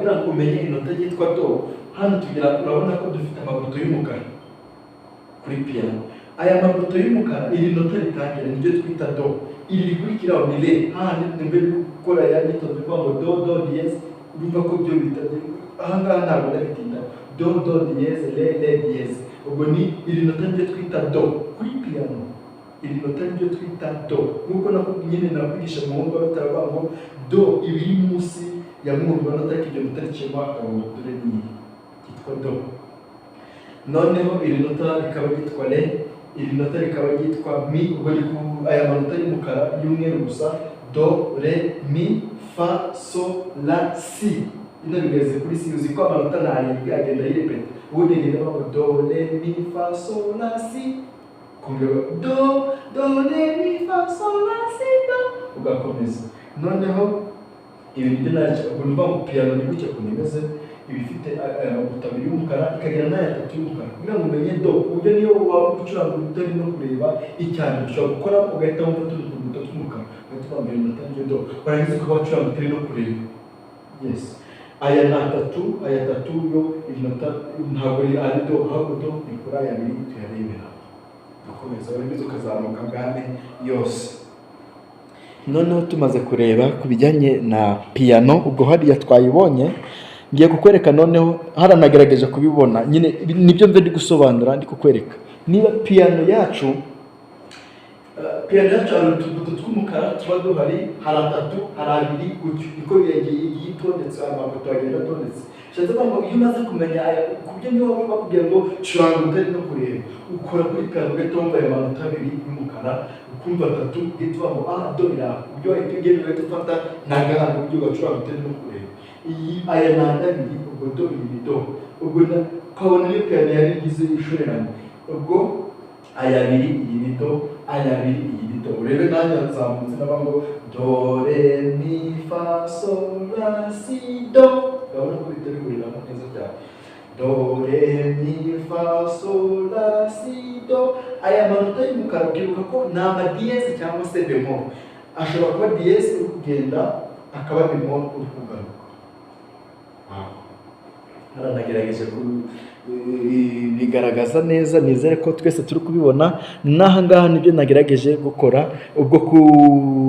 Kugira ngo umenye inota ryitwa do, hano tugira, urabona ko dufite amabuto y'umukara kuri piano. Aya mabuto y'umukara, iri nota ritangira niryo twita do, iri rikurikiraho ni re. Hahandi nimba uri gukora ya myitozo ivuga ngo do, do dièse, urumva ko byo bita ahangaha ntabwo ndabitinda. Do, do dièse, re, re dièse. Ubwo ni iri nota niryo twita do kuri piano. Iri nota niryo twita do, nk'uko nyine nakwigisha mu mwumva bataravuga ngo do iba iri munsi ya mwumva nota, ariko iryo nota riciyemo akarongo. Dore ni iri ryitwa do. Noneho iri nota rikaba ryitwa re, iri nota rikaba ryitwa mi. Ubwo ni ku aya manota y'umukara, y'umweru gusa: do, re, mi, fa, so, la, si. Ino bigeze kuri si. Uzi ko amanota ni arindwi, agenda yirepeta. Ubundi agenda avuga ngo do, re, mi, fa, so, la, si, kongera do, do, re, mi, fa, so, la, si, do, ugakomeza. Noneho ibi nibyo naje. Ubwo ni ukuvuga ngo piano ni gutya ukuntu imeze: iba ifite aya mabuto abiri y'umukara, ikagira n'aya atatu y'umukara. Kugira ngo umenye do, ku buryo niyo waba ucuranga utari no kureba icyane, ushobora gukora ugahita wumva tuno tubuto tw'umukara, ugahita wambara inota ryo do, warangiza ukaba wacuranga utari no kureba. Yes, aya ni atatu, aya atatu yo iri nota ntabwo ari do, ahubwo do ni kuri aya abiri tuyarebera. Dukomeza, warangiza ukazamuka gamme yose. Noneho tumaze kureba ku bijyanye na piyano, ubwo hariya twayibonye, ngiye kukwereka. Noneho haranagerageje kubibona nyine, nibyo mve ndi gusobanura, ndi kukwereka niba piyano yacu, piyano yacu hari utubuto tw'umukara tuba duhari, hari atatu, hari abiri, gutyo niko yagiye igiye itondetse, amabuto agenda atondetse. Bishatse kuvuga ngo iyo umaze kumenya aya, ku buryo niba bakubwira ngo curanga utari no kureba, ukora kuri piyano ugahita wumva ayo manota abiri y'umukara, ukumva atatu, ugahita uvuga ngo ah, do iri aho. Ku buryo wahita ugenda ugahita ufata n'agahanga, uburyo ugacuranga utari no kureba. Iyi, aya ni andi abiri, ubwo do, iyi ni do. Ubwo ukabona niyo piyano yari igize ishoreranye. Ubwo aya abiri, iyi ni do, aya abiri, iyi ni do. Urebe nanjye nzamutse naba ngo do, re, mi, fa, so, la, si, do. Urabona ko bihita bihuriramo neza cyane: do, re, mi, fa, so, la, si, do. Aya manota y'umukara ukibuka ko ni amadièse cyangwa se bémol. Ashobora kuba dièse uri kugenda, akaba bémol uri kugaruka. Haranagerageje kubigaragaza neza, nizere ko twese turi kubibona. N'aha ngaha nibyo nagerageje gukora. Ubwo ku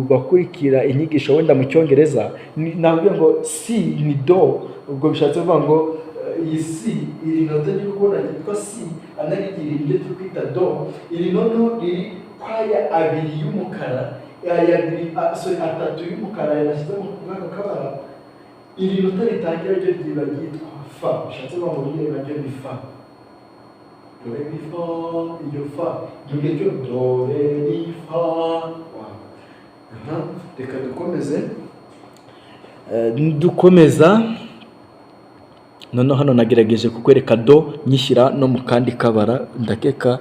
bakurikira inyigisho wenda mu Cyongereza, navuga ngo si ni do. Ubwo bishatse kuvuga ngo iyi si, iri nota riri kubona ryitwa si, anarigira ibyo turi kwita do. Iri noneho riri kwaya abiri y'umukara, aya abiri, sorry, atatu y'umukara yanashyize muri aka kabara. Iri nota ritangira ryo ryiba ryitwa fa. Bishatse kuvuga ngo nyine naryo ni fa, do, re, mi, fa. Iyo fa mu gihe cyo do, re, mi, fa. Wow. Aha, reka dukomeze. Dukomeza noneho hano nagerageje kukwereka do, nyishyira no mu kandi kabara. Ndakeka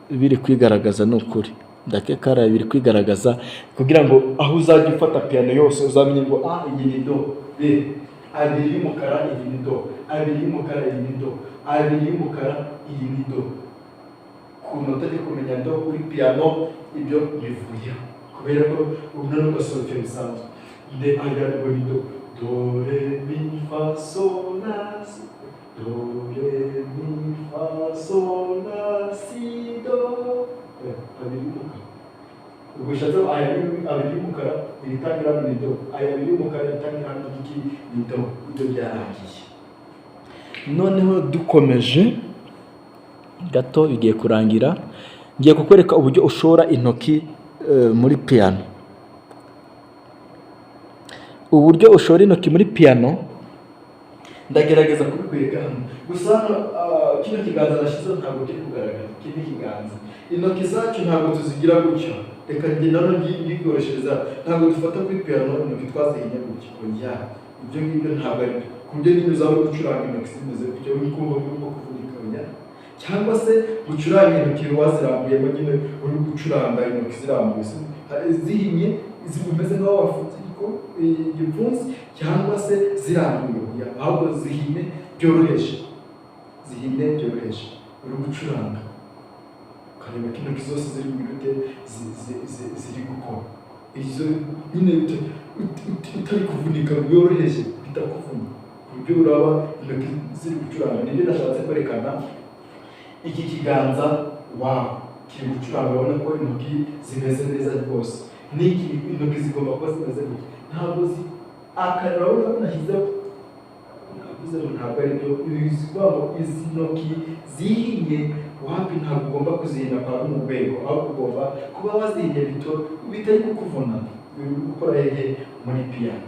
biri kwigaragaza, ni ukuri ndakeka hariya biri kwigaragaza, kugira ngo aho uzajya ufata piyano yose uzamenye ngo ah, iyi ni do, b abiri y'umukara, iyi ni do, abiri y'umukara, iyi ni do, abiri y'umukara, iyi ni do. Ku nota ryo kumenya do kuri piyano, ibyo bivuyeho kubera ko ubu noneho ugasohoka bisanzwe nde aya ngo ni do, do, re, mi, fa, so, la, si, do, re, mi, fa, so, la, si, do. Abiri y'umukara, ubwo ushatse aya abiri y'umukara, iritangira hano ni do, aya abiri y'umukara iritangira hano iki ni do. Ibyo byarangiye. Noneho dukomeje gato, bigiye kurangira, ngiye kukwereka uburyo ushora intoki muri piyano. Uburyo ushora intoki muri piyano ndagerageza kubikwereka hano. Gusa hano kino kiganza nashyizeho ntabwo kiri kugaragara. Iki ni ikiganza. Intoki zacu ntabwo tuzigira gutya. Reka njye nano ngikoreshereza. Ntabwo dufata kuri piyano intoki twazihinnye gutya, oya, ibyo ngibyo ntabwo ari byo. Ku buryo nyine uzaba uri gucuranga intoki zimeze gutya, uri kumva urimo kuvunika, oya. Cyangwa se gucuranga intoki wazirambuyemo nyine, uri gucuranga intoki zirambuye, zihinnye, zimeze nk'aho wafunze igipfunsi, cyangwa se zirambuye, oya. Ahubwo zihinnye byoroheje, zihinnye byoroheje, uri gucuranga ukareba ko intoki zose ziri bugute ziri gukora izo nyine. Utari kuvunika byoroheje, bitakuvuna ku buryo uraba intoki ziri gucuranga. Nibyo nashatse kwerekana. Iki kiganza, wow, kiri gucuranga. Urabona ko intoki zimeze neza rwose. N'iki, intoki zigomba kuba zimeze gutya, ntabwo zi aka. Urabona ko nashyizeho, navuze ngo ntabwo ari byo bivuga ngo izi ntoki zihinye. Wapi, ntabwo ugomba kuzihina kwa runo rwego, ahubwo ugomba kuba wazihinye bito bitari kukuvuna. Uri gukora hehe? Muri piyano.